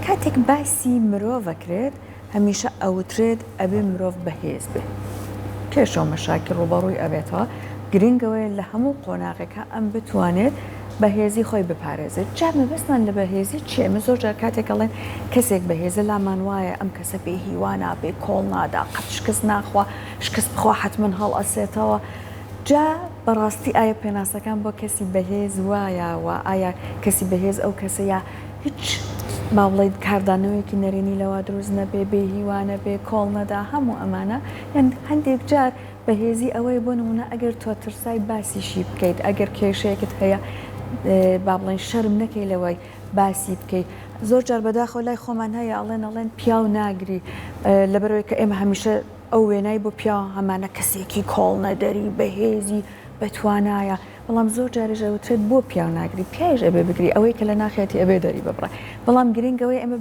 کاتێک باسی مرۆڤ ئەکرێت هەمیشە ئەوترێت ئەبێ مرۆڤ بەهێز بێ کێشەو مەشاکیل ڕووبەڕووی ئەبێتەوە، گرنگ ئەوەیە لە هەموو قۆناغێکا ئەم بتوانێت بەهێزی خۆی بپارێزێت، جا مەبەستمان لە بەهێزی چیە؟ ئێمە زۆر جار کاتێک ئەڵێن کەسێک بەهێزە لامان وایە ئەم کەسە بێ هیوا نابێ، کۆڵ نادا، قەت شکست ناخوا، شکست بخوا حەتمەن هەڵئەسێتەوە، جا بەڕاستی ئایا پێناسەکان بۆ کەسی بەهێز وایە و ئایا کەسی بەهێز ئەو کەسەیە هیچ با بڵێین کاردانەوەیەکی نەرێنی لەوا دروست نەبێ، بێ هیوا نەبێ، کۆڵ نەدا، هەموو ئەمانە یان هەندێک جار بەهێزی ئەوەیە بۆ نموونە ئەگەر تۆ ترسای باسیشی بکەیت، ئەگەر کێشەیەکت هەیە با بڵێین شەرم نەکەی لەوەی باسی بکەی. زۆر جار بەداخەوە لای خۆمان هەیە ئەڵێن ئەڵێن پیاو ناگری لەبەرئەوەی کە ئێمە هەمیشە ئەو وێنای بۆ پیاو هەمانە کەسێکی کۆڵنەدەری بەهێزی بەتوانایە، بەڵام زۆر جاریش ئەوترێت بۆ پیاو ناگری، پیاویش ئەبێ بگری، ئەوەی کە لە ناخیەتی ئەبێ دەری ببڕێ، بەڵام گرنگ ئەوەیە ئێمە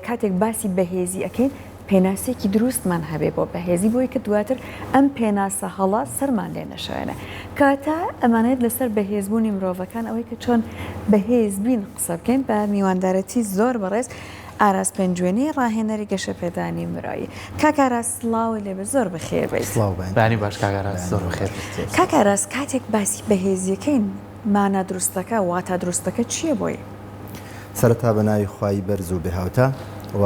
کاتێک باسی بەهێزی ئەکەین پێناسەیەکی دروستمان هەبێ بۆ بەهێزی بۆی کە دواتر ئەم پێناسە هەڵە سەرمان لێ نەشێوێنێ. کەواتە ئەمانەوێت لەسەر بەهێزبوونی مرۆڤەکان ئەوەی کە چۆن بەهێز بین قسە بکەین بە میواندارەتی زۆر بەڕێز ئاراس پێنجوێنی ڕاهێنەری گەشەپێدانی مرۆیی. کاک ئاراس سڵاوت لێبێ زۆر بەخێر بێیت. سڵاو بەیانی بەیانی باش کاک ئاراس زۆر بەخێر بێیت. کاک ئاراس کاتێک باسی بەهێزیەکەین مانا دروستەکە واتا دروستەکە چیە بۆی؟ سەرەتا بە ناوی خوای بەرز و بێهاوتا و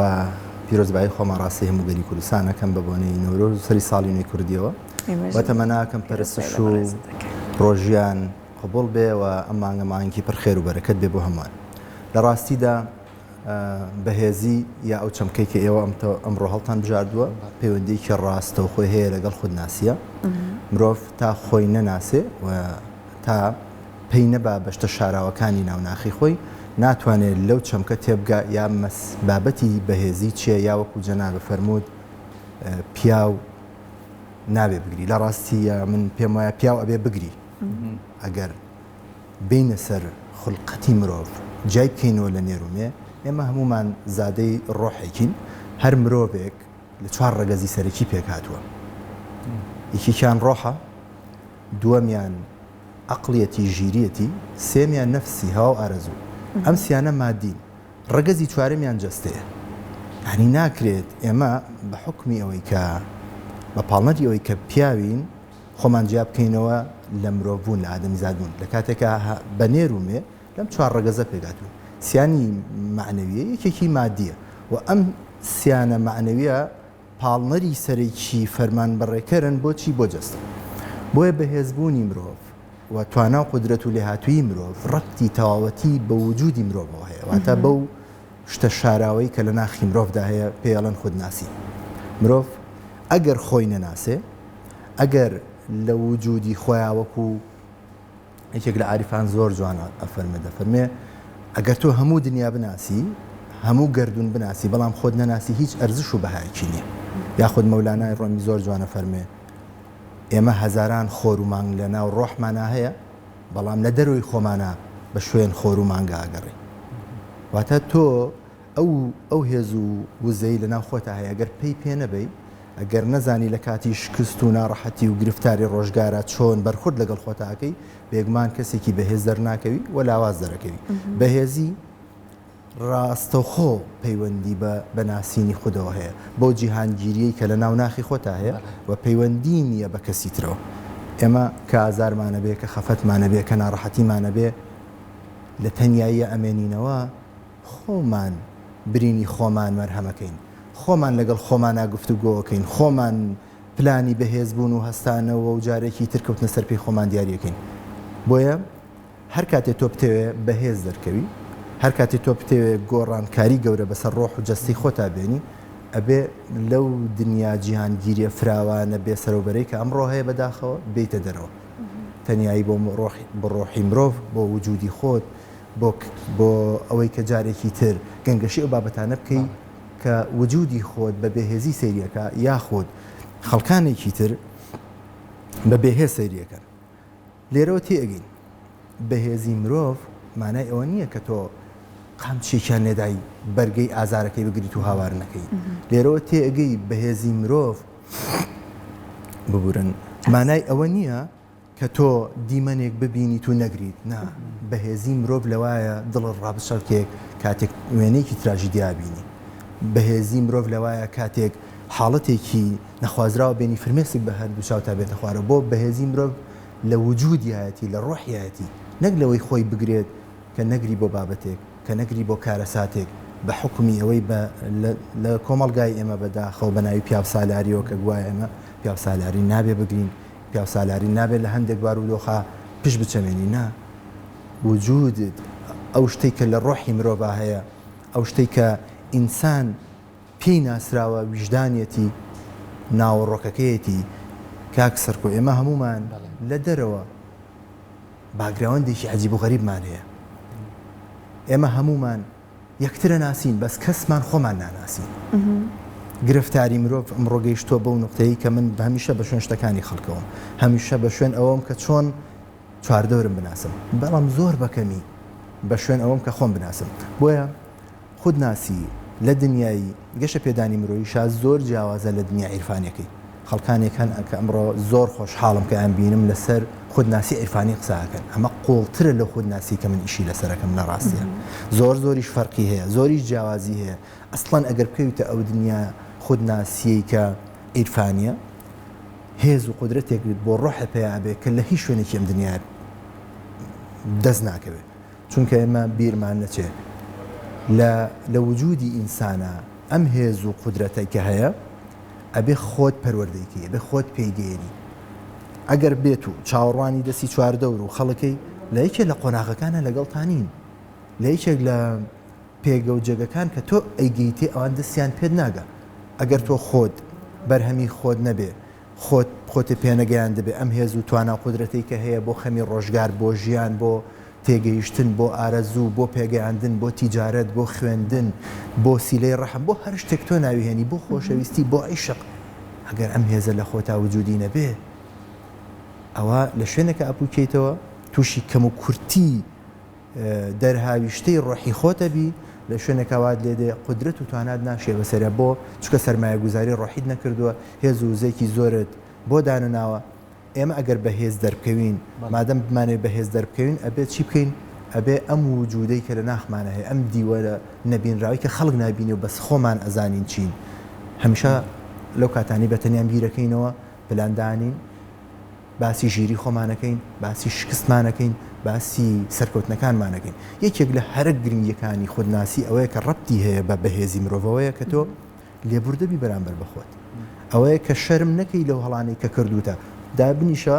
پیرۆزبایی خۆم ئاڕاستەی هەموو گەلی کوردستان ئەکەم بە بۆنەی نەورۆز و سەری ساڵی نوێی کوردیەوە و تەمەنا ئەکەم پەرستش و ڕۆژیان قبوڵ بێ و ئەم مانگە مانگێکی پڕ خێر و بەرەکەت بێ بۆ هەمووان. لە ڕاستیدا بەهێزی یا ئەو چەمکەی کە ئێوە ئەمڕۆ هەڵتان بژاردووە پەیوەندیەکی ڕاستەوخۆی هەیە لەگەڵ خودناسیە. مرۆڤ تا خۆی نەناسێ و تا پەی نەبا بە شتە شاراوەکانی ناو ناخی خۆی، ناتوانێ لەو چەمکە تێبگا یا مەس بابەتی بەهێزی چیە یا وەکو جەنابت فەرمووت پیاو نابێ بگری. لە ڕاستییا من پێم وایە پیاو ئەبێ بگری. ئەگەر بێینە سەر خولقەتی مرۆڤ جیای بکەینەوە لە نێر و مێ، ئێمە هەموومان زادەی ڕۆحێکین، هەر مرۆڤێک لە چوار ڕەگەزی سەرەکی پێکهاتووە، یەکێکیان ڕۆحە، دووەمیان عەقڵیەتی ژیریەتی، سێیەمیان نەفسی هەوا و ئارەزوو. ئەم سیانە مادین. ڕەگەزی چوارەمیان جەستەیە. یانی ناکرێت ئێمە بە حوکمی ئەوەی کە بە پاڵنەری ئەوەی کە پیاوین خۆمان جیا بکەینەوە لە مرۆڤ بوون، لە ئادەمیزاد بوون، لە کاتێکا بە نێر و مێ لەم چوار ڕەگەزە پێکهاتوون. سیانی مەعنەوییە یەکێکی مادییە و ئەم سیانە مەعنەوییە پاڵنەری سەرەکی فەرمانبەڕێکەرن بۆ چی؟ بۆ جەستە. بۆیە بەهێزبوونی مرۆڤ و توانا و قودرەت و لێهاتوویی مرۆڤ ڕەبتی تەواوەتی بە وجودی مرۆڤەوە هەیە، واتە بەو شتە شاراوەی کە لە ناخی مرۆڤدا هەیە پێی ئەڵێن خودناسی. مرۆڤ ئەگەر خۆی نەناسێ، ئەگەر لە وجودی خۆیا وەکو یەکێک لە عاریفان زۆر جوان ئەفەرمێ دەفەرمێ ئەگەر تۆ هەموو دنیا بناسی هەموو گەردوون بناسی بەڵام خۆت نەناسی هیچ ئەرزش و بەهایەکی نییە یاخود مەولانای ڕۆمی زۆر جوانە فەرمێ ئێمە هەزاران خۆر و مانگ لە ناو ڕۆحمانا هەیە بەڵام لە دەرەوەی خۆمانە بە شوێن خۆر و مانگا ئەگەڕێین واتە تۆ ئەو ئەو هێز و وزەی لە ناو خۆتا هەیە گەر پەی پێ نەبەی ئەگەر نەزانی لە کاتی شکست و ناڕەحەتی و گرفتاری ڕۆژگارا چۆن بەرخورد لەگەڵ خۆتا ئەکەی، بێگومان کەسێکی بەهێز دەرناکەوی و لاواز دەرەکەوی. بەهێزی ڕاستەوخۆ پەیوەندی بە بە ناسینی خودەوە هەیە، بەو جیهانگیریەی کە لە ناو ناخی خۆتا هەیە و پەیوەندی نییە بە کەسی ترەوە. ئێمە کە ئازارمان ئەبێ، کە خەفەتمان ئەبێ، کە ناڕەحەتیمان ئەبێ، لە تەنیاییە ئەمێنینەوە، خۆمان برینی خۆمان مەرهەمەکەین، خۆمان لەگەڵ خۆمانا گفتوگۆکەین، خۆمان پلانی بەهێزبوون و هەستانەوە و جارێکی تر کەوتنە سەر پێی خۆمان دیاریەکەین. بۆیە هەر کاتێ تۆ بتەوێ بەهێز دەرکەوی، هەر کاتێ تۆ بتەوێ گۆڕانکاری گەورە بەسەر ڕۆح و جەستەی خۆتا بێنی، ئەبێ لەو دنیا جیهانگیریە فراوانە بێ سەرەوبەرەی کە ئەمڕۆ هەیە بەداخەوە بێیتە دەرەوە. تەنیایی بۆ ڕۆحی مرۆڤ، بۆ وجودی خۆت، بۆ بۆ ئەوەی کە جارێکی تر گەنگەشەی ئەو بابەتانە بکەی کە وجودی خۆت بە بێهێزی سەیری ئەکا یاخود خەڵکانێکی تر بە بێهێز سەیری ئەکەن. لێرەوە تێئەگەین بەهێزی مرۆڤ مانای ئەوە نییە کە تۆ قامچیەکیان لێدای بەرگەی ئازارەکەی بگریت و هاوار نەکەی. لێرەوە تێئەگەی بەهێزی مرۆڤ ببورن مانای ئەوە نییە. کە تۆ دیمەنێک ببینیت و نەگریت، نا، بەهێزی مرۆڤ لەوایە دڵت ڕابچەڵکێ کاتێک وێنەیەکی تراژیدیا بینی، بەهێزی مرۆڤ لەوایە کاتێک حاڵەتێکی نەخوازراو بینی فرمێسک بە هەردوو چاوتا بێتە خوارەوە، بۆ بەهێزی مرۆڤ لە وجودیایەتی، لە ڕۆحیایەتی، نەک لەوەی خۆی بگرێت کە نەگری بۆ بابەتێک، کە نەگری بۆ کارەساتێک، بە حوکمی ئەوەی بە لە کۆمەڵگای ئێمە بەداخەوە بە ناوی پیاوسالاریەوە کە گوایە ئێمە پیاوسالارین نابێ بگرین، پیاوسالاری نابێت لە هەندێک بارودۆخا پشت بچەمێنی، نا، وجودت، ئەو شتەی کە لە ڕۆحی مرۆڤا هەیە، ئەو شتەی کە ئینسان پێی ناسراوە ویژدانیەتی، ناوەڕۆکەکەیەتی. کاک سەرکۆ ئێمە هەموومان لە دەرەوە باکگراوەندێکی عەجیب و غەریبمان هەیە. ئێمە هەموومان یەکتر ئەناسین بەس کەسمان خۆمان ناناسین. گرفتاری مرۆڤ ئەمڕۆ گەیشتووە بەو نوقتەی کە من هەمیشە بە شوێن شتەکانی خەڵکەوەم، هەمیشە بە شوێن ئەوەم کە چۆن چواردەورم بناسم، بەڵام زۆر بە کەمی بە شوێن ئەوەم کە خۆم بناسم. بۆیە خودناسی لە دنیای گەشە پێدانی مرۆییشا زۆر جیاوازە لە دنیا عیرفانیەکەی. خەڵکانێک هەن کە ئەمڕۆ زۆر خۆشحاڵم کە ئەمبینم لەسەر خودناسی عیرفانی قسە ئەکەن، ئەمە قوڵترە لەو خودناسی کە من ئیشی لەسەر ئەکەم لە ڕاستیا زۆر زۆریش فەرقی هەیە زۆریش جیاوازی هەیە ئەسڵەن ئەگەر بکەویتە ئەو دنیا خودناسیەی کە عیرفانیە هێز و قودرەتێک بۆ ڕۆحت پەیا ئەبێ کە لە هیچ شوێنێکی ئەم دنیایە دەست ناکەوێ چونکە ئێمە بیرمان نەچێ لە لە وجودی ئینسانا ئەم هێز و قودرەتەی کە هەیە ئەبێ خۆت پەروەردەی کەی ئەبێ خۆت پێی گەیەنی ئەگەر بێت و چاوەڕوانی دەستی چواردەور و خەڵکەی لە یەکێ لە قۆناغەکانە لەگەڵتا نین لە یەکێک لە پێگە و جێگەکان کە تۆ ئەیگەیتێ ئەوان دەستیان پێت ناگا ئەگەر تۆ خۆت بەرهەمی خۆت نەبێ خۆت خۆتێ پێنەگەیاندبێ ئەم هێز و توانا و قودرەتەی کە هەیە بۆ خەمی ڕۆژگار بۆ ژیان بۆ تێگەیشتن بۆ ئارەزوو بۆ پێگەیاندن بۆ تیجارەت بۆ خوێندن بۆ سیلەی ڕەحم بۆ هەر شتێک تۆ ناوی هێنی بۆ خۆشەویستی بۆ عیشق ئەگەر ئەم هێزە لە خۆتا وجودی نەبێ ئەوە لە شوێنێکا ئەپوکێیتەوە تووشی کەم و کورتی دەرهاویشتەی ڕۆحی خۆت ئەبی، لە شوێنێکا وات لێ دێ قودرەت و توانات ناشێ بەسەریا بۆ؟ چونکە سەرمایەگوزاری ڕۆحیت نەکردووە، هێز و وزەیەکی زۆرت بۆ دانەناوە. ئێمە ئەگەر بەهێز دەربکەوین، مادەم بمانەوێ بەهێز دەربکەوین ئەبێ چی بکەین؟ ئەبێ ئەم وجودەی کە لە ناخمانا هەیە، ئەم دیوە نەبینراوەی کە خەڵک نابینێ و بەس خۆمان ئەزانین چین، هەمیشە لەو کاتانەی بەتەنیان بیرەکەینەوە، پلان دانین، باسی ژیری خۆمان ئەکەین، باسی شکستمان ئەکەین، باسی سەرکەوتنەکانمان ئەکەین. یەکێک لە هەرە گرنگیەکانی خودناسی ئەوەیە کە ڕەبتی هەیە بە بەهێزی مرۆڤەوەیە کە تۆ لێبوردە بی بەرامبەر بە خۆت. ئەوەیە کە شەرم نەکەی لەو هەڵانەی کە کردووتە. دابنیشە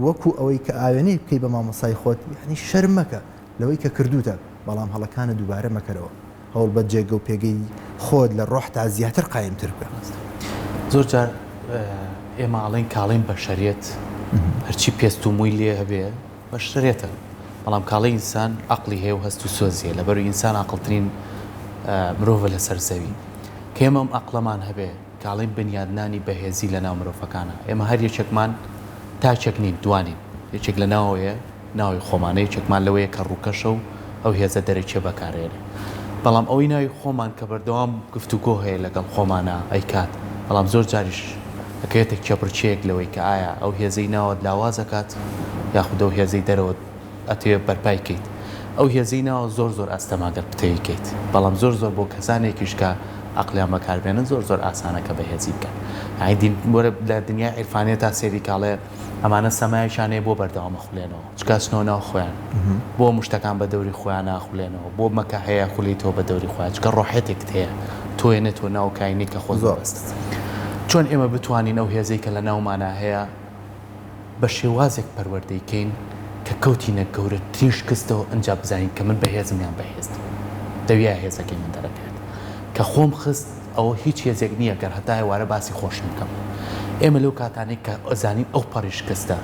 وەکو ئەوەی کە ئاوێنەیەک بکەی بە مامۆستای خۆت، یانی شەرم مەکە لەوەی کە کردووتە، بەڵام هەڵەکانت دووبارە مەکەرەوە. هەوڵبە جێگە و پێگەی خۆت لە ڕۆحتا زیاتر قایمتر بکە. زۆر جار ئێمە ئەڵێین کاڵێن بەشەریەت هەرچی پێست و مووی لێ هەبێ بەشەریەتە، بەڵام کاڵێ ئینسان عەقڵی هەیە و هەست و سۆزی هەیە، لەبەر ئینسان عاقڵترین مرۆڤە لەسەر زەوی. کە ئێمە ئەم عەقڵەمان هەبێ کاڵێن بنیادنانی بەهێزی لەناو مرۆڤەکانە. ئێمە هەر یەکێکمان تاکێک نین، دوانین، یەکێک لە ناوەوەیە، ناوی خۆمانە، یەکێکمان لەوەیە کە ڕووکەشە و ئەو هێزە دەرەکیە بەکارئێنێ. بەڵام ئەوەی ناوی خۆمان کە بەردەوام گفتوگۆ هەیە لەگەڵ خۆمانا ئەیکات، بەڵام زۆر جاریش ئەکەوێتە کێبڕکێیەک لەوەی کە ئایا ئەو هێزەی ناوەت لاواز ئەکات یاخود ئەو هێزەی دەرەوەت ئەتەوێ بەرپای کەیت. ئەو هێزەی ناوە زۆر زۆر ئەستەمە گەر پتەوی کەیت، بەڵام زۆر زۆر بۆ کەسانێکیش کە عەقڵیان بەکار بێنن زۆر زۆر ئاسانە کە بەهێزی بکەن. یانی دین وەرە لە دنیای عیرفانیەتا سەیری کە ئەڵێ ئەمانە سەمایەکیان هەیە بۆ بەردەوام ئەخولێنەوە چونکە ئەچنەوە ناو خۆیان بۆ مشتەکان بە دەوری خۆیان ئاخولێنەوە بۆ مەکە هەیە خولیتەوە بە دەوری خۆیان چونکە ڕۆحێتێکت هەیە تۆ ێنێتەوە ناو کاینی کە خۆت مەبەستت چۆن ئێمە بتوانین ئەو هێزەی کە لە ناومانا هەیە بە شێوازێک پەروەردەی کەین کە کەوتینە گەورەترین شکستەوە ئنجا بزانین کە من بەهێزم یان بەهێز نیم لەویا هێزەکەی من دەرەکەوێت کە خۆم خست ئەوە هیچ هێزێک نییە گەر هەتا ئێوارە باسی خۆشم بکەم. ئێمە لەو کاتانەی کە ئەزانین ئەو پەڕی شکستە،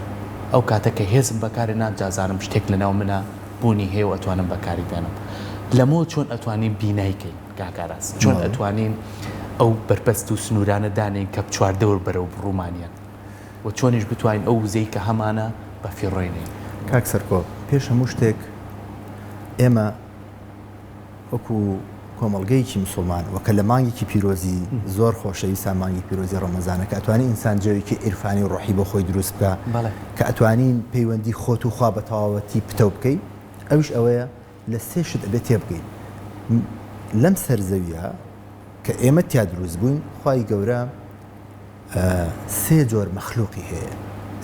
ئەو کاتە کە هێزم بەکارێ ناجا ئەزانم شتێک لەناو منا بوونی هەیە و ئەتوانم بەکاری بێنم. لەمەوە چۆن ئەتوانین بینای کەین کاک ئاراس؟ چۆن ئەتوانین ئەو بەربەست و سنوورانە دانێین کە چواردەور بەرەو ڕوومان یەن و چۆنیش بتوانین ئەو وزەی کە هەمانە بەفیڕۆی نەین؟ کاک سەرکۆ، پێش هەموو شتێک ئێمە وەکو. کۆمەڵگەیەکی مسوڵمان و کە لە مانگێکی پیرۆزی زۆر خۆشەویستا مانگی پیرۆزی ڕەمەزانە کە ئەتوانی ئینسان جەوێکی عیرفانی و ڕۆحی بۆ خۆی دروست بکا کە ئەتوانی پەیوەندی خۆت و خوا بە تەواوەتی پتەو بکەی ئەویش ئەوەیە لە سێ شت ئەبێ تێبگەین لەم سەر زەویە کە ئێمە تیا دروست بووین خوای گەورە سێ جۆر مەخلوقی هەیە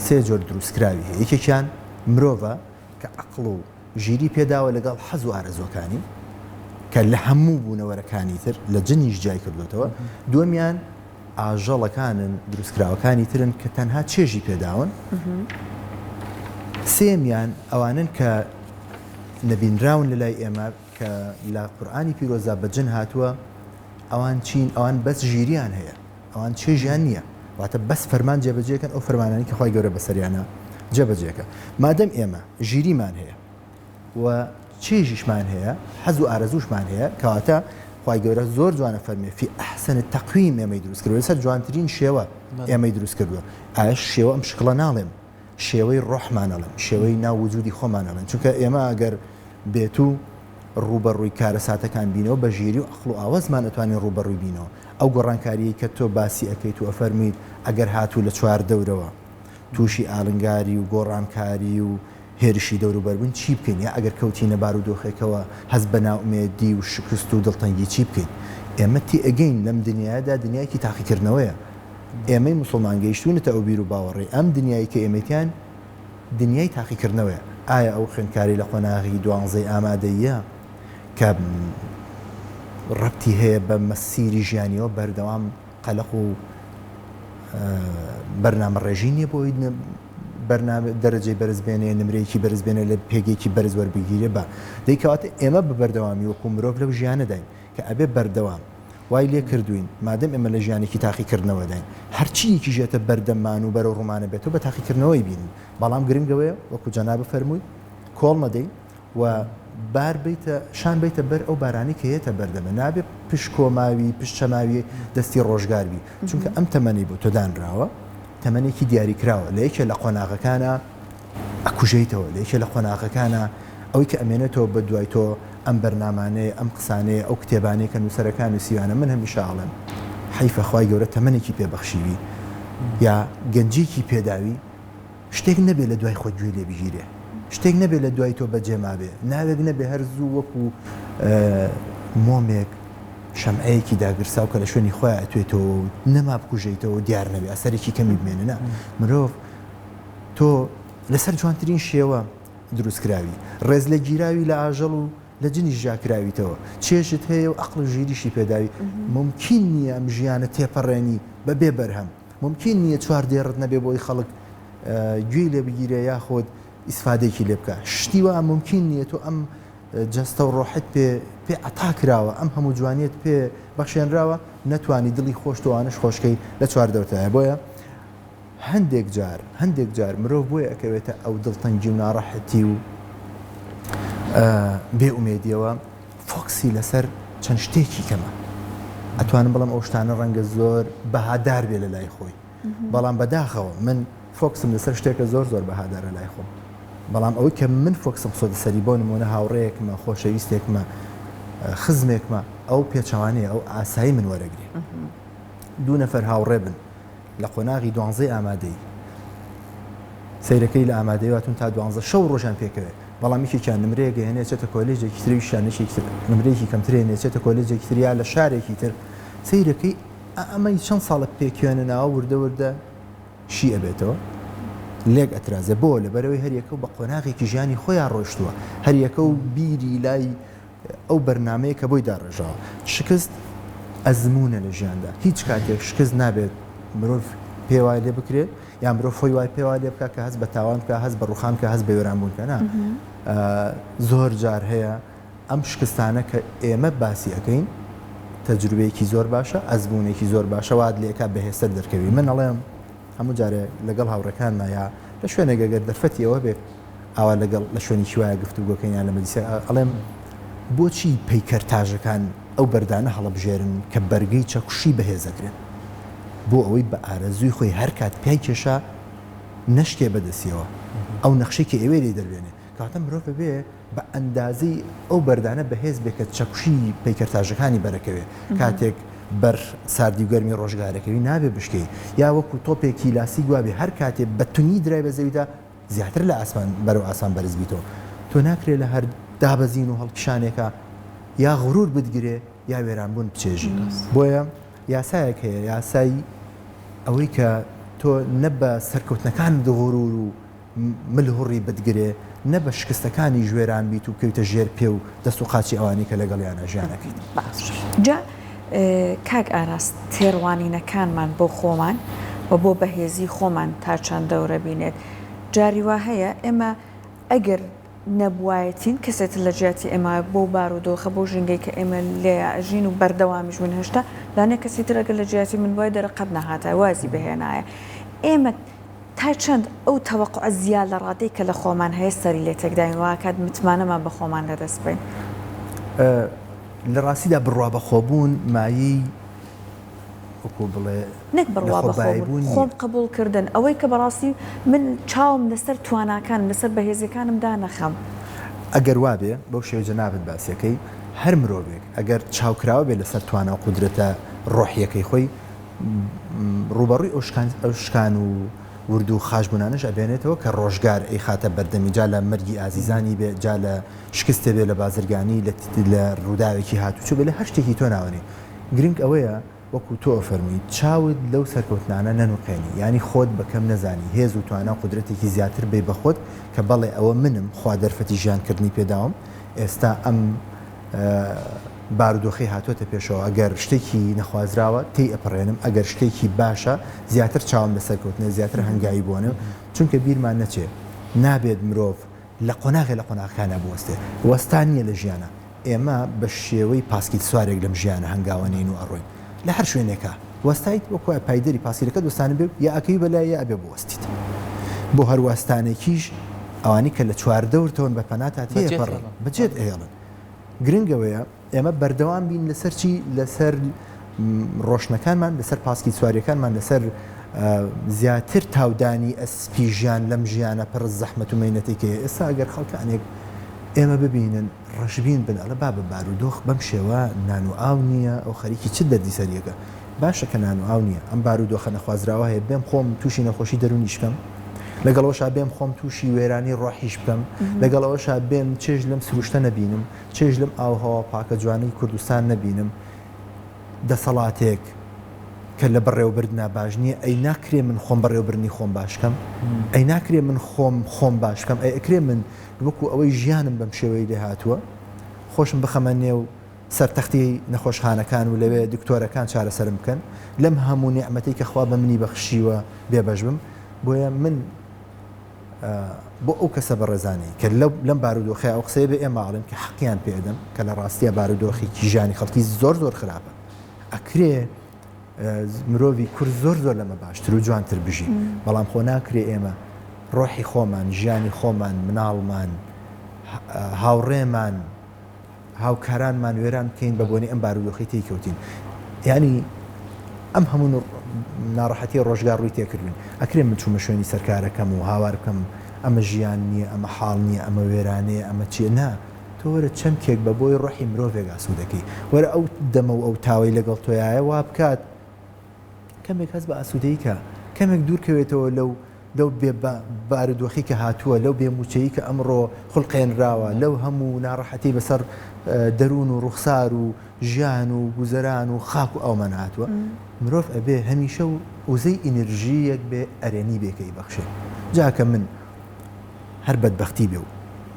سێ جۆر دروستکراوی هەیە یەکێکیان مرۆڤە کە عەقڵ و ژیری پێداوە لەگەڵ حەز و ئارەزووەکانی کە لە هەموو بوونەوەرەکانی تر لە جنیش جیای کردوێتەوە دووەمیان ئاژەڵەکانن دروستکراوەکانی ترن کە تەنها چێژی پێداون سێمیان ئەوانن کە نەبینراون لە لای ئێمە کە لە قورئانی پیرۆزدا بە جن هاتووە ئەوان چین ئەوان بەس ژیریان هەیە ئەوان چێژیان نییە واتە بەس فەرمان جێبەجێکەن ئەو فەرمانانی کە خوای گەورە بەسەریانە جێبەجێکە مادەم ئێمە ژیریمان هەیە و چێژیشمان هەیە حەز و ئارەزووشمان هەیە کەواتە خوای گەورە زۆر جوانە فەرمێ فی ئەحسەن تەقویم ئێمەی دروست کردووە لەسەر جوانترین شێوە ئێمەی دروست کردووە ئایا شێوە ئەم شکڵە ناڵێم شێوەی ڕۆحمان ئەڵێم شێوەی ناو وجودی خۆمان ئەڵێن چونکە ئێمە ئەگەر بێتو ڕووبەڕووی کارەساتەکان بینەوە بە ژیری و عەقڵ و ئاوەزمان ئەتوانین ڕووبەڕووی بینەوە ئەو گۆڕانکاریەی کە تۆ باسی ئەکەیت و ئەفەرموویت ئەگەر هاتوو لە چواردەورەوە تووشی ئالنگاری و گۆڕانکاری و هێرشی دەوروبەر بووین چی بکەین یا ئەگەر کەوتینە بارودۆخێکەوە هەست بە نائومێدی و شکست و دڵتەنگی چی بکەین ئێمە تێئەگەین لەم دنیایەدا دنیایەکی تاقیکردنەوەیە ئێمەی موسڵمان گەیشتوینەتە ئەو بیروباوەڕەی ئەم دنیای کە ئێمەی تیاین دنیای تاقیکردنەوەیە ئایا ئەو خوێندکارەی لە قۆناغی دوانزەی ئامادەییە کە ڕەبتی هەیە بە مەسیری ژیانیەوە بەردەوام قەلەق و بەرنامەڕێژی نییە بۆ ئەوەی بەرنامە دەرەجەی بەرز بێنێ نمرەیەکی بەرز بێنێ لە پێگەیەکی بەرز وەربگیرێ بە دەی کەواتە ئێمە بە بەردەوامی وەکو مرۆڤ لەو ژیانەداین کە ئەبێ بەردەوام وای لێ کردووین مادەم ئێمە لە ژیانێکی تاقیکردنەوەداین هەرچییەکیش یەتە بەردەممان و بەرەو ڕوومانە بێتەوە بە تاقیکردنەوەی بینین بەڵام گرنگ ئەوەیە وەکو جەنابت فەرمووی کۆڵ نەدەین و بار بیتە شان بیتە بەر ئەو بارانەی کە یەتە بەردەمە نابێ پشت کۆماوی پشت چەماوی دەستی ڕۆژگار بی چونکە ئەم تەمەنەی بۆ تۆ دانراوە تەمەنێکی دیاریکراوە لە یەکێ لە قۆناغەکانا ئەکوژێیتەوە لە یەکێ لە قۆناغەکانا ئەوەی کە ئەمێنێتەوە بە دوای تۆ ئەم بەرنامانەیە ئەم قسانەیە ئەو کتێبانەیە کە نووسەرەکان نووسیویانە من هەمیشە ئەڵێم حەیفە خوای گەورە تەمەنێکی پێ بەخشیوی یا گەنجێکی پێداوی شتێک نەبێ لە دوای خۆت گوێی لێ بگیرێ شتێک نەبێ لە دوای تۆ بەجێ مابێ ناوێک نەبێ هەر زوو وەکو مۆمێک شەمعەیەکی داگرساو کە لە شوێنی خۆیا ئەتوێتەوە و نەما بکوژێیتەوە و دیار نەبێ ئەسەرێکی کەمی بمێنێ نا مرۆڤ تۆ لەسەر جوانترین شێوە دروستکراوی ڕێز لە گیراوی لە ئاژەڵ و لە جنیش جیاکراویتەوە چێژت هەیە و ئەقڵ و ژیریشی پێداوی مومکین نییە ئەم ژیانە تێپەڕێنی بە بێ بەرهەم مومکین نییە چوار دێڕت نەبێ بۆی خەڵک گوێی لێ بگیرێ یاخود ئیسفادەیەکی لێ بکا شتی وا مومکین نییە تۆ ئەم جەستە و ڕۆحت پێ پێ عەتا کراوە ئەم هەموو جوانیەت پێ بەخشێنراوە نەتوانی دڵی خۆشت و ئەوانەش خۆشکەی لە چواردەورتایە بۆیە هەندێک جار هەندێک جار مرۆڤ بۆیە ئەکەوێتە ئەو دڵتەنگی و ناڕەحەتی و بێ ئومێدیەوە فۆکسی لەسەر چەند شتێکی کەمە ئەتوانم بڵێم ئەو شتانە ڕەنگە زۆر بەهادار بێ لە لای خۆی بەڵام بەداخەوە من فۆکسم لەسەر شتێکە زۆر زۆر بەهادارە لای خۆم بەڵام ئەوەی کە من فۆکسم خستۆتە سەری بۆ نمونە هاوڕێیەکمە خۆشەویستێکمە خزمێکمە ئەو پێچەوانەیە ئەو ئاسایی من وەرەگرێ دوو نەفەر هاوڕێ بن لە قۆناغی دوانزەی ئامادەیی سەیرەکەی لە ئامادەیی واتون تا دوانزە شەو ڕۆژیان پێکەوێ بەڵام یەکێکیان نمرەیەک ئەهێنێ ئەچێتە کۆلێجێکی تر ئەویشیان یەکێکی تر نمرەیەکی کەمتر ئەهێنێ ئەچێتە کۆلێجێکی تر یا لە شارێکی تر سەیرەکەی ئەمەی چەند ساڵە پێکیانە ناوە وردە وردە شی ئەبێتەوە لێک ئەترازێ بۆ لەبەرەوەی هەریەکە و بە قۆناغێکی ژیانی خۆیان ڕۆشتووە هەریەکە و بیری لای ئەو بەرنامەیە کە بۆی داڕێژراوە. شکست ئەزموونە لە ژیاندا. هیچ کاتێک شکست نابێت مرۆڤ پێ وای لێ بکرێت یان مرۆڤ خۆی وای پێ وا لێ بکات کە هەست بە تاوان بکات، هەست بە ڕووخان بکات، هەست بە وێرانبوون بکات. نا. زۆر جار هەیە ئەم شکستانە کە ئێمە باسی ئەکەین تەجروبەیەکی زۆر باشە، ئەزموونێکی زۆر باشە وات لێ ئەکات بەهێزتر دەرکەوی. من ئەڵێم هەموو جارێ لەگەڵ هاوڕێکانما یا لە شوێنێک ئەگەر دەرفەتی ئەوە بێت ئاوا لەگەڵ لە شوێنێکی وایە گفتوگۆکەین یان لە مەجلیسێک ئەڵێم بۆچی پەیکەرتاژەکان ئەو بەردانە هەڵەبژێرن کە بەرگەی چەکوشی بەهێز ئەگرن بۆ ئەوەی بە ئارەزووی خۆی هەر کات پیای کێشا نەشکێ بەدەستیەوە ئەو نەخشەی کە ئەوێ لێی دەربێنێ. کەواتە مرۆڤ ئەبێ بە ئەندازەی ئەو بەردانە بەهێز بێ کە چەکوشی پەیکەرتاژەکانی بەرەکەوێ. کاتێک بەر ساردی و گەرمی ڕۆژگارەکەوی نابێ بشکێی. یا وەکوو تۆپێکی لاستیک وابێ هەر کاتێ بە تونی درای بە زەویدا زیاتر لە ئاسمان بەرەو ئاسمان بەرز بیتەوە. تۆ ناکرێ لە هەر دابەزین و هەڵکشانێکا یا غرور بتگرێ یا وێرانبوون بچێژی. بۆیە یاسایەک هەیە یاسای ئەوەی کە تۆ نە بە سەرکەوتنەکانت غرور و ملهوڕی بتگرێ، نە بە شکستەکانیش وێران بیت و بکەویتە ژێر پێ و دەست و قاچی ئەوانەی کە لەگەڵیانا ژیان ئەکەیت. باشە جا کاک ئاراس تێڕوانینەکانمان بۆ خۆمان و بۆ بەهێزی خۆمان تا چەند دەورە بینێت؟ جاری وا هەیە ئێمە ئەگەر نەبوایەتین کەسێ تر لە جیاتی ئێمە بەو بارودۆخە بەو ژینگەی کە ئێمە لێیا ئەژین و بەردەوامیش بووین هێشتا لانیە کەسی تر ئەگەر لە جیاتی من بوایە دەرە قەت نەهاتایە وازی بهێنایە ئێمە تا چەند ئەو تەوەقوعە زیاد لە ڕادەی کە لە خۆمان هەیە سەری لێ تێکداین واکات متمانەمان بە خۆمان لەدەست بەین؟ لە ڕاستیدا بڕوا بەخۆبوون مایەی وەکو بڵێ نەک بڕوا بەخۆبوون، خۆم قبوڵ کردن، ئەوەی کە بەڕاستی من چاوم لەسەر تواناکانم لەسەر بەهێزیەکانم دانەخەم. ئەگەر وابێ بەو شێوەی جەنابت باسیەکەی هەر مرۆڤێک ئەگەر چاوکراوە بێ لەسەر توانا و قودرەتە ڕۆحیەکەی خۆی ڕووبەڕووی ئەو شکان و ورد و خاش بوونانەش ئەبێنێتەوە کە ڕۆژگار ئەیخاتە بەردەمی جا لە مەرگی ئازیزانی بێ جا لە شکستێ بێ لە بازرگانی لە ڕووداوێکی هاتوچۆ بێ لە هەر شتێکی تۆ ناوەنێ گرنگ ئەوەیە وەکو تۆ ئەفەرمووی چاوت لەو سەرکەوتنانە نەنوقێنی یانی خۆت بە کەم نەزانی هێز و توانا و قودرەتێکی زیاتر بەی بە خۆت کە بەڵێ ئەوە منم خوا دەرفەتی ژیان کردنی پێ داوم ئێستا ئەم بارودۆخەی هاتۆتە پێشەوە ئەگەر شتێکی نەخوازراوە تێی ئەپەڕێنم ئەگەر شتێکی باشە زیاتر چاوم لە سەرکەوتنە زیاتر هەنگاوی بۆ نێم چونکە بیرمان نەچێ نابێت مرۆڤ لە قۆناغێ لە قۆناغەکانا بوەستێ وەستان نییە لە ژیانا ئێمە بە شێوەی پاسکیل سوارێک لەم ژیانە هەنگاوە نێین و ئەڕۆین لە هەر شوێنێکا وەستایت وەک وایە پایدەری پاسکیلەکەت وەستانبێ و یا ئەکەوی بە لای یا ئەبێ بوەستیت بۆ هەر وەستانێکیش ئەوانەی کە لە چواردەورتەوەن بە پەناتا تێپەڕن بەجێت ئەهێڵن گرنگ ئەوەیە ئێمە بەردەوام بین لەسەر چی؟ لەسەر ڕۆشنەکانمان، لەسەر پاسکیل سواریەکانمان، لەسەر زیاتر تاودانی ئەسپی ژیان لەم ژیانە پڕ زەحمەت و مەینەتەی کە ئێستا ئەگەر خەڵکانێک ئێمە ببینن ڕەشبین بن ئەڵێ بابە بارودۆخ بەم شێوە نان و ئاو نییە ئەو خەریکی چ دەردی سەریەکە باشە کە نان و ئاو نییە ئەم بارودۆخە نەخوازراوە هەیە بێم خۆم تووشی نەخۆشی دەروونیش بکەم لەگەڵ ئەوەشا بێم خۆم تووشی وێرانی ڕۆحیش بکەم لەگەڵ ئەوەشا بێم چێژ لەم سروشتە نەبینم چێژ لەم ئاووهەوا پاکە جوانەی کوردستان نەبینم، دەسەڵاتێک کە لە بەڕێوەبردنا باش نییە، ئەی ناکرێ من خۆم بەڕێوەبردنی خۆم باش کەم؟ ئەی ناکرێ من خۆم خۆم باش بکەم؟ ئەی ئەکرێ من وەکوو ئەوەی ژیانم بەم شێوەی لێ هاتووە خۆشم بخەمە نێو سەر تەختی نەخۆشخانەکان و لەوێ دکتۆرەکان چارەسەرم بکەن، لەم هەموو نیعمەتەی کە خوا بە منی بەخشیوە بێبەش بم؟ بۆیە من بۆ ئەو کەسە بەڕێزانەی کە لەم بارودۆخەیە ئەو قسەیە بە ئێمە ئەڵێن کە حەقیان پێ ئەدەم کە لە ڕاستیە بارودۆخێکی ژیانی خەڵکی زۆر زۆر خراپە ئەکرێ مرۆڤی کورد زۆر زۆر لەمە باشتر و جوانتر بژی بەڵام خۆ ناکرێ ئێمە ڕۆحی خۆمان ژیانی خۆمان مناڵمان هاوڕێمان هاوکارانمان وێران بکەین بە بۆنەی ئەم بارودۆخەی تێی کەوتین یانی ئەم هەموو ناڕەحەتیە ڕۆژگار ڕووی تێکردوین ئەکرێ من چوومە شوێنی سەرکارەکەم و هاوار بکەم ئەمە ژیان نییە ئەمە حاڵ نییە ئەمە وێرانەیە ئەمە چییە نا تۆ وەرە چەمکێک بە بۆی ڕۆحی مرۆڤێک ئاسوودەکەی وەرە ئەو دەمە و ئەو تاوەی لەگەڵ تۆیایە وا بکات کەمێک هەست بە ئاسوودەیی کە کەمێک دوور کەوێتەوە لەو لەو بێ بارودۆخەی کە هاتووە، لەو بێ مووچەیی کە ئەمڕۆ خولقێنراوە، لەو هەموو ناڕەحەتیەی بەسەر دەروون و ڕوخسار و ژیان و گوزەران و خاک و ئاومان هاتووە، مرۆڤ ئەبێ هەمیشە وزەی ئینرژییەک بێ ئەرێنی بێ کە ئەیبەخشێ. جا کە من هەر بەدبەختی بێ و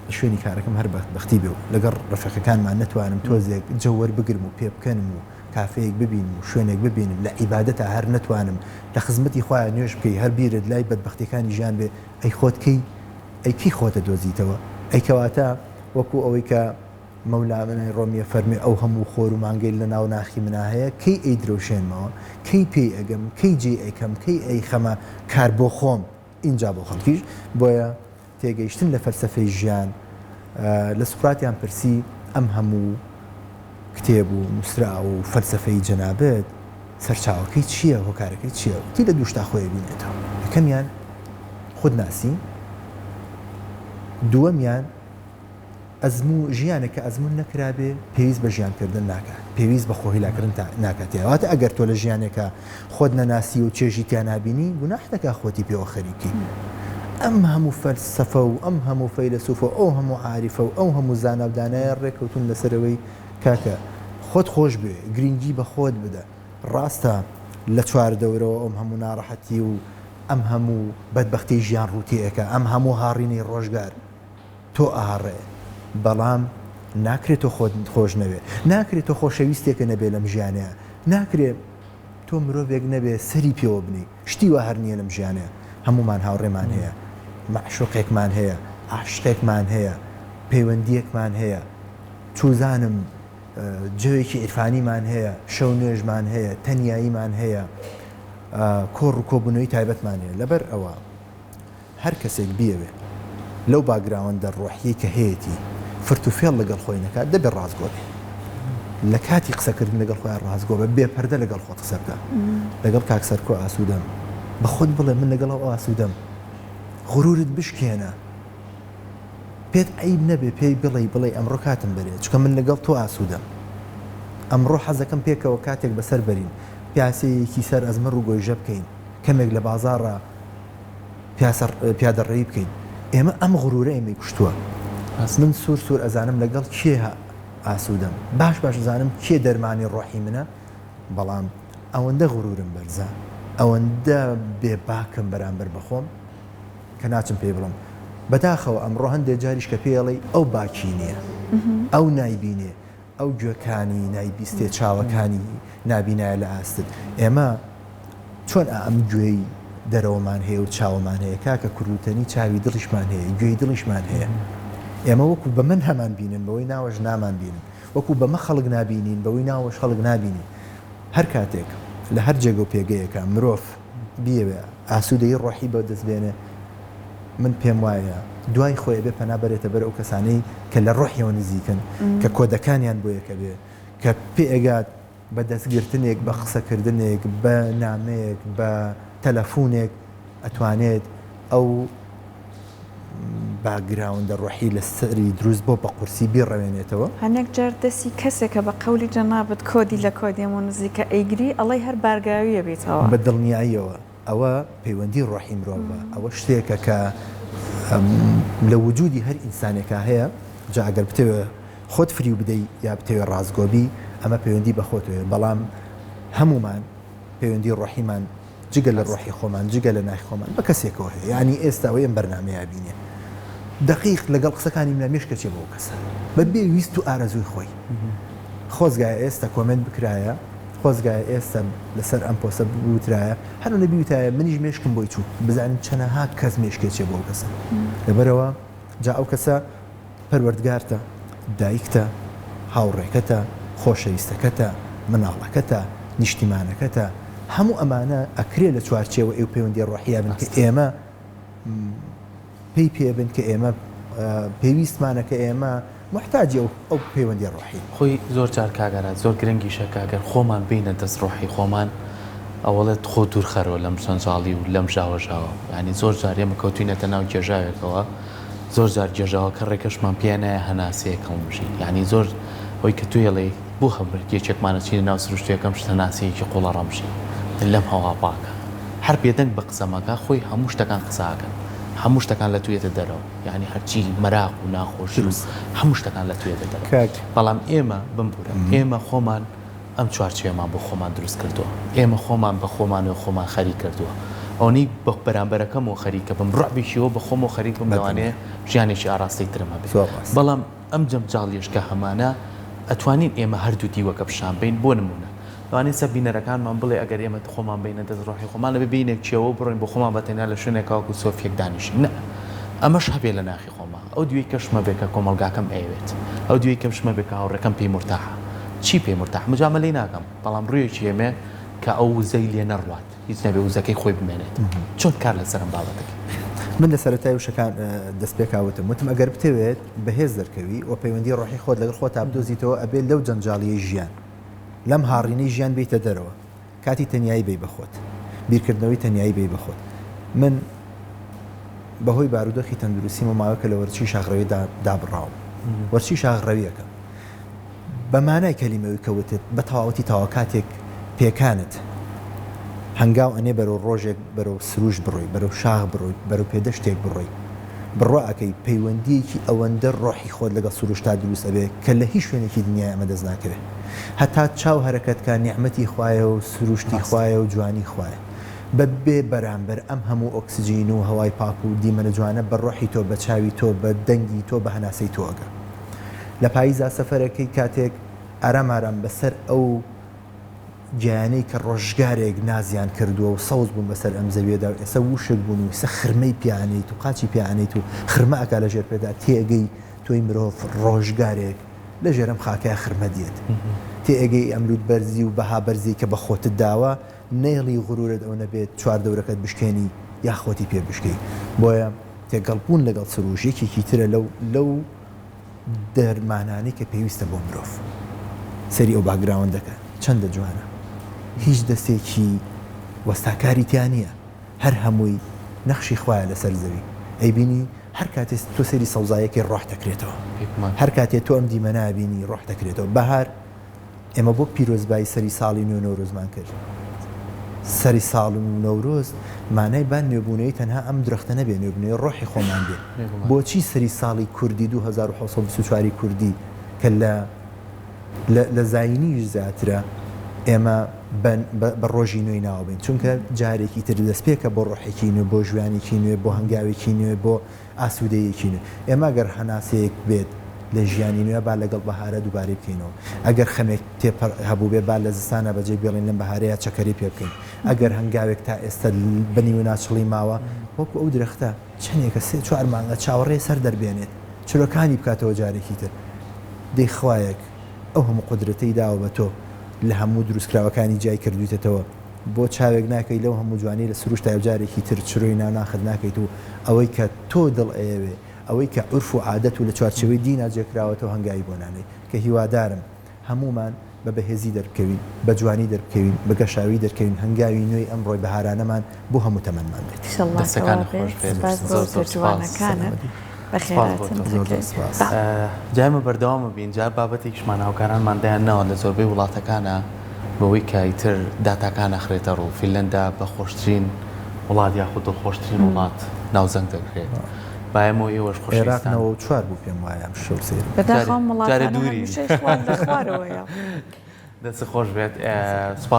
لە شوێنی کارەکەم هەر بەدبەختی بێ و لەگەڵ ڕەفیقەکانمان نەتوانم تۆزێک جەو وەربگرم و پێبکەنم و کافێیەک ببینم و شوێنێک ببینم لە عیبادەتا هەر نەتوانم لە خزمەتی خوایە نوێژ بکەی هەر بیرت لای بەدبەختیەکانی ژیان بێ ئەی خۆت کەی ئەی کەی خۆت ئەدۆزیتەوە ئەی کەواتە وەکو ئەوەی کە مەولانای ڕۆمی ئەفەرموێ ئەو هەموو خۆر و مانگەی لە ناو ناخی منا هەیە کەی ئەیدرەوشێنمەوە کەی پێی ئەگەم کەی جێی ئەکەم کەی ئەیخەمە کار بۆ خۆم ئینجا بۆ خەڵکیش بۆیە تێگەیشتن لە فەلسەفەی ژیان، لە سوقراتیان پرسی ئەم هەموو کتێب و نووسراو و فەلسەفەی جەنابت سەرچاوەکەی چییە، هۆکارەکەی چییە؟ وتی لە دوو شتا خۆی ئەبینێتەوە، یەکەمیان خودناسی. دووەمیان ئەزموو ژیانێک کە ئەزموون نەکرابێ پێویست بە ژیان کردن ناکات، پێویست بە خۆهیلاکردن ناکات تیا. واتە ئەگەر تۆ لە ژیانێکا خۆت نەناسی و چێژی تیا نابینی، گوناح دەکا خۆتی پێوە خەریک کەی. ئەم هەموو فەلسەفە و ئەم هەموو فەیلەسوفە و ئەو هەموو عاریفە و ئەو هەموو زانا و دانایە ڕێکەوتوون لەسەر ئەوەی کاکە خۆت خۆش بوێ، گرینگی بە خۆت بدە. ڕاستە لە چواردەورەوە ئەم هەموو ناڕەحەتی و ئەم هەموو بەدبەختیی ژیان ڕوو تێ ئەکا، ئەم هەموو هاڕینەی ڕۆژگار، تۆ ئاڕێ بەڵام ناکرێ تۆ خۆت خۆش نەوێ ناکرێ تۆ خۆشەویستێکە نەبێ لەم ژیانەیا ناکرێ تۆ مرۆڤێک نەبێ سەری پێوە بنێی شتی وا هەر نییە لەم ژیانەیا هەموومان هاوڕێمان هەیە مەعشوقێکمان هەیە عاشقێکمان هەیە پەیوەندییەکمان هەیە چوزانم جەوێکی عیرفانیمان هەیە شەو نوێژمان هەیە تەنیاییمان هەیە کۆڕ و کۆبوونەوەی تایبەتمان هەیە لەبەر ئەوە هەر کەسێک بیەوێ لەو باگراوەندە ڕۆحیەی کە هەیەتی فرت و فێڵ لەگەڵ خۆی نەکات دەبێ ڕاستگۆ بێ. لە کاتی قسەکردن لەگەڵ خۆیان ڕاستگۆ بە، بێ پەردە لەگەڵ خۆت قسە بکە. لەگەڵ کاک سەرکۆ ئاسوودەم. بە خۆت بڵێ من لەگەڵ ئەو ئاسوودەم. غرورت بشکێنە. پێت عەیب نەبێ پێی بڵێی بڵێی ئەمڕۆ کاتم بەرێ چونکە من لەگەڵ تۆ ئاسوودەم. ئەمڕۆ حەزەکەم پێکەوە کاتێک بەسەر بەرین. پیاسەیەکی سەر ئەزمەڕ و گۆیژە بکەین. کەمێک لە بازاڕا پیاسە پیادەڕەوی بکەین ئێمە ئەم غرورە ئێمەی کوشتووە من سوور سوور ئەزانم لەگەڵ کێ ئاسوودەم باش باش ئەزانم کێ دەرمانی ڕۆحی منە بەڵام ئەوەندە غرورم بەرزە ئەوەندە بێ باکم بەرامبەر بەخۆم کە ناچم پێی بڵم بەداخەوە ئەمڕۆ هەندێک جاریش کە پێڵی ئەو باکی نییە ئەو نایبینێ ئەو گوێکانی نایبیستێ چاوەکانی نابینایە لە ئاستت ئێمە چۆن ئا ئەم گوێی دەرەوەمان هەیە و چاوەمان هەیە کاکە کوردوتەنی چاوی دڵیشمان هەیە گوێی دڵیشمان هەیە ئێمە وەکو بە من هەمان بینن بەوەی ناوەش نامان بینن وەکو بەمە خەڵک نابینین بەوەی ناوەش خەڵک نابینین هەر کاتێک لە هەر جێگە و پێگەیەکە مرۆڤ بیەوێ ئاسوودەیی ڕۆحی بەدەست بێنێ من پێم وایە دوای خۆی ئەبێ پەنا بەرێتە بەر ئەو کەسانەی کە لە ڕۆحیەوە نزیکن کە کۆدەکانیان بۆ یەکە بێ کە پێ ئەگات بە دەستگرتنێک بە قسەکردنێک بە نامەیەک بە تەلەفونێک ئەتوانێت ئەو باکگراوندە ڕۆحی لە سەری دروست بۆ بە قورسی بیڕەوێنێتەوە. هەنێک جار دەسی کەسێکە بە قەولی جەنابت کۆدی لە کۆدیەمۆ نزیکە ئەیگری ئەڵێی هەر بارگاوی ئەبیتەوە. بە دڵنیاییەوە ئەوە پەیوەندی ڕۆحی مرۆڤە، ئەوە شتێکە کە لە وجودی هەر ئینسانێکا هەیە، جا ئەگەر بتەوێ خۆت فریو بدەی یا بتەوێ ڕاستگۆ بی ئەمە پەیوەندی بە خۆتەوە هەیە، بەڵام هەموومان پەیوەندی ڕۆحیمان جگە لە ڕۆحی خۆمان جگە لە ناخی خۆمان بە کەسێکەوە هەیە، یانی ئێستا ئەوەی ئەم بەرنامەیە بینێ دەقیق لەگەڵ قسەکانی منە مێشکە چێ بەو کەسە بە بێ ویست و ئارەزووی خۆی. خۆزگایە ئێستا کۆمێنت بکرایە خۆزگایە ئێستا لەسەر ئەم پۆستە بوترایە هەر ئەوەندە بیوتایە منیش مێشکم بۆی چوو بزانین چەنەها کەس مێشکێ چێ بۆ ئەو کەسە لەبەرئەوە جا ئەو کەسە پەروەردگارتە دایکتە هاوڕێکەتە خۆشەویستەکەتە مناڵەکەتە نیشتیمانەکەتە هەموو ئەمانە ئەکرێ لە چوارچێوە ئەو پەیوەندیە ڕۆحیە بن کە ئێمە پێی پێ بن کە ئێمە پێویستمانە کە ئێمە موحتاجی ئەو ئەو پەیوەندیە ڕۆحین. خۆی زۆر جار کاک ئاراد زۆر گرنگیشە کە ئەگەر خۆمان بێینە دەست ڕۆحی خۆمان ئەوەڵێت خۆ دوور خەرەوە لەم جەنجاڵی و لەم ژاوەژاوە یانی زۆر جار ئێمە کەوتوینەتە ناو گێژاوێکەوە زۆر جار گێژاوەکە ڕێگەشمان پێ نایە هەناسەیەک هەڵمژین یانی زۆر ئەوەی کە تۆ ئەڵێی بۆ هەموو یەکێکمان ئەچینە ناو سروشت یەکەم شت هەناسەیەکی قوڵە ڕەمژین لەم هەوا پاکە هەر بێدەنگ بە قسە مەکە خۆی هەموو شتەکان قسە ئەکەن هەموو شتەکان لە توێتە دەرەوە یانی هەرچی مەراق و ناخۆشی و هەموو شتەکان لە توێتە دەرەوە کاک. بەڵام ئێمە بمبورە ئێمە خۆمان ئەم چوارچێوەمان بۆ خۆمان دروست کردووە ئێمە خۆمان بە خۆمانەوە خۆمان خەریک کردووە ئەوەنەی بە بەرامبەرەکەمەوە خەریکە بم ڕعبێکی ئەوە بە خۆمەوە خەریک بم لەوانەیە ژیانێکی ئاراستەی ترم هەبێ زۆر ڕاستە. بەڵام ئەم جەمجاڵیەش کە هەمانە ئەتوانین ئێمە هەردوو دیوەکە پیشان بەین بۆ نموونە لەوانەیە سەر بینەرەکانمان بڵێ ئەگەر ئێمە خۆمان بەینە دەست ڕۆحی خۆمان ئەبێ بێینە کێوە و بڕۆین بۆ خۆمان بە تەنیا لە شوێنێکا وەکو سۆفیەک دانیشین نا ئەمەش هەبێ لە ناخی خۆما ئەو دوێی کەشمە بێ کە کۆمەڵگاکەم ئەیەوێت ئەو دوێی کەشمە بێ کە هاوڕێکەم پێی مورتاحە چی پێی مورتاحە مجامەلەی ناکەم بەڵام ڕوویەکی هەمێ کە ئەو وزەی لێ نەڕوات هیچ نەبێ وزەکەی خۆی بمێنێت چۆن کار لەسەر ئەم بابەتە کەی؟ من لە سەرەتای وشەکان دەستپێکا وتم وتم ئەگەر بتەوێت بەهێز دەرکەوی و پەیوەندی ڕۆحی خۆت لەگەڵ خۆتا بدۆزیتەوە ئەبێ لەو جەنجاڵیەی ژیان لەم هاڕینەی ژیان بێیتە دەرەوە کاتی تەنیایی بەی بە خۆت بیرکردنەوەی تەنیایی بەی بە خۆت من. بەهۆی بارودۆخی تەندروستیمەوە ماوەیەکە لە وەرزشی شاخڕەوی دابڕاوم. وەرزشی شاخڕەویەکە بە مانای کەلیمەوی کە وتت بە تەواوەتی تەواو کاتێک پێکانت هەنگاو ئەنێ بەرەو ڕۆژێک بەرەو سروشت بڕۆی بەرەو شاخ بڕۆی بەرەو پێدەشتێک بڕۆی بڕوا ئەکەی پەیوەندیەکی ئەوەندە ڕۆحی خۆت لەگەڵ سروشتا دروست ئەبێ کە لە هیچ شوێنێکی دنیای ئەمە دەست ناکەوێ هەتا چاو هەرەکەت کا نیعمەتی خوایە و سروشتی خوایە و جوانی خوایە بە بێ بەرامبەر ئەم هەموو ئۆکسجین و هەوای پاک و دیمەنە جوانە بە ڕۆحی تۆ بە چاوی تۆ بە دەنگی تۆ بە هەناسەی تۆ ئەگا. لە پاییزا سەفەرەکەی کاتێک ئارام ئارام بەسەر ئەو گیایانەی کە ڕۆژگارێک نازیان کردووە و سەوز بوون بەسەر ئەم زەویەدا و ئێستا وشک بوون و ئێستا خرمەی پیا ئەنێیت و قاچی پیا ئەنێیت و خرمە ئەکا لە ژێر پێدا تێئەگەی تۆی مرۆڤ ڕۆژگارێک لە ژێر ئەم خاکەیا خرمە دێت. تێئەگەی ئەم لووت بەرزی و بەها بەرزیەی کە بە خۆتت داوە نەیەڵی غرورت ئەو نەبێت چواردەورەکەت بشکێنی یا خۆتی پێ بشکێی. بۆیە تێکەڵ بوون لەگەڵ سروش یەکێکی ترە لەو لەو دەرمانانەی کە پێویستە بۆ مرۆڤ. سەیری ئەو باکگراوەندەکە چەندە جوانە. هیچ دەستێکی وەستاکاری تیا نییە. هەر هەمووی نەخشی خوایە لەسەر زەوی. ئەیبینی هەر کاتێ تۆ سەیری سەوزاییەکەی ڕۆح دەکرێتەوە. هەر کاتێ تۆ ئەم دیمەنە ئەبینی ڕۆح دەکرێتەوە. بەهار ئێمە بۆ پیرۆزبایی سەری ساڵی نوێ نەورۆزمان کرد؟ سەری ساڵ و نەورۆز مانای با نوێبوونەوەی تەنها ئەم درەختە نەبێ، نوێبوونەوەی ڕۆحی خۆمان بێ. بۆچی سەری ساڵی کوردی 2724 ی کوردی کە لە لە زایینیش زیاترە ئێمە بە بە ڕۆژی نوێی ناوە بەین؟ چونکە جارێکی تر دەستپێکە بۆ ڕۆحێکی نوێ، بۆ ژیانێکی نوێ، بۆ هەنگاوێکی نوێ، بۆ ئاسوودەییەکی نوێ. ئێمە گەر هەناسەیەک بێت لە ژیانی نوێ با لەگەڵ بەهارە دووبارەی بکەینەوە. ئەگەر خەمێک تێپەڕ هەبووبێ با لە زستانا بەجێی بێڵین لەم بەهارەیا چەکەرەی پێ بکەین. ئەگەر هەنگاوێک تا ئێستە بە نیوەناچڵی ماوە وەکو ئەو درەختە چەندێکە سێ چوار مانگە چاوەڕێیە سەر دەربێنێت چرۆکانی بکاتەوە جارێکی تر. دەی خوایەک ئەو هەموو قودرەتەی داوە بە تۆ لە هەموو دروستکراوەکانی جیای کردوویتەتەوە بۆ چاوێک ناکەی لەو هەموو جوانیەی لە سروشتایە و جارێکی تر چرۆی ناو ناخت ناکەیت و ئەوەی کە تۆ دڵ ئەیەوێ ئەوەی کە عورف و عادەت و لە چوارچێوەی دینا جێکراوەتەوە هەنگاوی بۆ نانێی کە هیوادارم هەموومان بە بەهێزی دەربکەوین بە جوانی دەربکەوین بە گەشاوی دەرکەوین هەنگاوی نوێی ئەمڕۆی بەهارانەمان بۆ هەموو تەمەنمان بێت. ئیشەڵڵا دەستەکانت کەوا خۆش بێت. بێت سپاس بۆ زۆر زۆر سپاس. تەرجوانەکانت. سپاس بۆ بەخێرهاتن تۆ. زۆر زۆر دەکەین. سپاس. با. جا ئێمە بەردەوام ئەبین جا بابەتێکیشمان هاوکارانمان دایان ناوە لە زۆربەی وڵاتەکانا بەوەی کە ئیتر داتاکان ئەخرێتە ڕوو فینلەندا بە خۆشترین وڵات یاخود دڵخۆشترین وڵات ناوزەنگ دەکرێت با ئێمە و ئێوەش عێراق خۆشەویستان 94 بوو پێم وایە ئەم شەو سەیرم کرد. بەداخەوە جارێ ئەم وڵاتانە دووری هەمیشە خوار لە خوارەوەیە. دەست خۆش بێت سپاس.